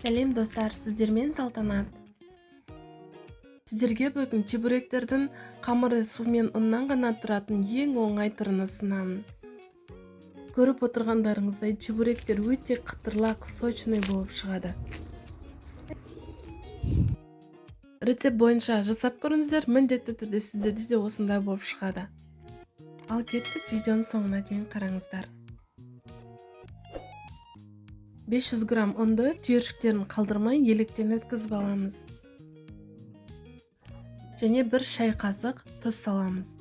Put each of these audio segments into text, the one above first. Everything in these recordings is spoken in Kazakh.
Сәлем достар, сіздермен Салтанат. Сіздерге бүгін чебуректердің қамыры су мен ұннан ғана тұратын ең оңай түрін ұсынамын. Көріп отырғандарыңыздай чебуректер өте қытырлақ, сочный болып шығады. Рецепт бойынша жасап көріңіздер, міндетті түрде сіздерде де осындай болып шығады. Ал кеттік, видеоның соңына дейін қараңыздар. 500 грамм ұнды түйіршіктерін қалдырмай електен өткізіп аламыз. Және бір шай қасық тұз саламыз.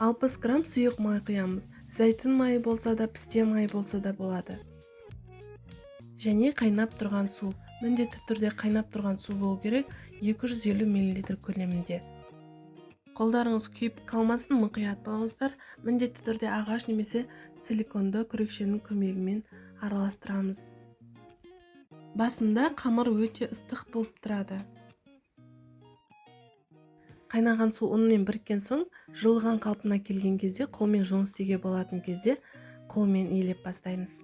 60 грамм сұйық май құямыз. Зәйтүн майы болса да, пісте майы болса да болады. Және қайнап тұрған су. Міндетті түрде қайнап тұрған су болу керек, 250 миллилитр көлемінде. Қолдарыңыз күйіп қалмасын, мұқият болыңыздар. Міндетті түрде ағаш немесе силиконды күрекшенің көмегімен араластырамыз. Басында қамыр өте ыстық болып тұрады. Қайнаған су ұнмен біріккен соң, жылыған қалпына келген кезде, қолмен жұмыс істеуге болатын кезде қолмен илеп бастаймыз.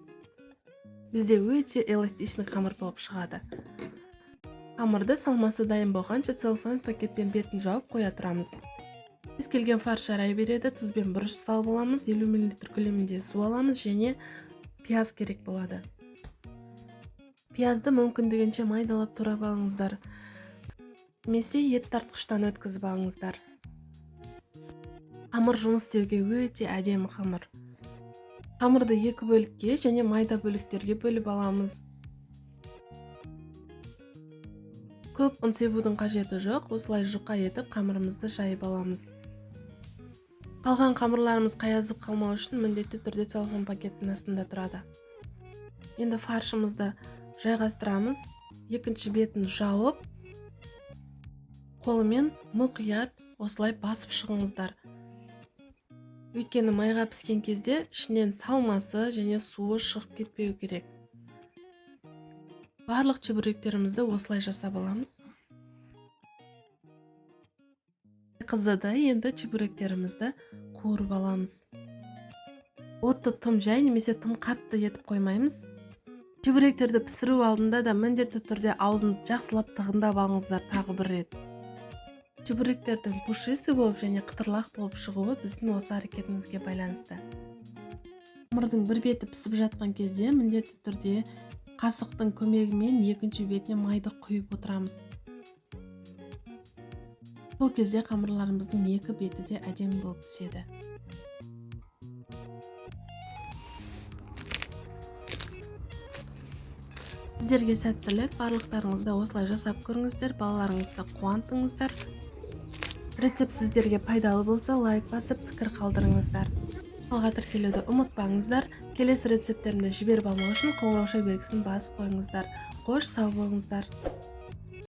Бізде өте эластичный қамыр болып шығады. Қамырды салмасы дайын болғанша целлофан пакетпен бетін жауып қоя тұрамыз. Кез келген фарш жарай береді, тұз бен бұрыш салып аламыз, 50 миллилитр көлемінде су аламыз және пияз керек болады. Пиязды мүмкіндігінше майдалап турап алыңыздар. Немесе ет тартқыштан өткізіп алыңыздар. Қамыр жұмыс істеуге өте әдемі қамыр. Қамырды екі бөлікке және майда бөліктерге бөліп аламыз. Көп ұн себудің қажеті жоқ, осылай жұқа етіп қамырымызды жайып аламыз. Қалған қамырларымыз қаязып қалмау үшін міндетті түрде целлофан пакеттің астында тұрады. Енді фаршымызды жайғастырамыз, екінші бетін жауып, қолымен мұқият осылай басып шығыңыздар. Өйткені майға піскен кезде ішінен салмасы және суы шығып кетпеу керек. Барлық чебуректерімізді осылай жасап аламыз. Қызыды, енді чебуректерімізді қуырып аламыз. Отты тым жай немесе тым қатты етіп қоймаймыз. Чебуректерді пісіру алдында да міндетті түрде аузын жақсылап тығындап алыңыздар тағы бір рет. Чебуректердің пушистый болып және қытырлақ болып шығуы біздің осы әрекетімізге байланысты. Қамырдың бір беті пісіп жатқан кезде міндетті түрде қасықтың көмегімен екінші бетіне майды құйып отырамыз. Сол кезде қамырларымыздың екі беті де әдемі болып піседі. Сіздерге сәттілік, барлықтарыңыз да осылай жасап көріңіздер, балаларыңызды қуантыңыздар. Рецепт сіздерге пайдалы болса, лайк басып, пікір қалдырыңыздар. Каналға тіркелуді ұмытпаңыздар. Келесі рецепттерімді жіберіп алмау үшін қоңырауша белгісін басып қойыңыздар. Қош, сау болыңыздар.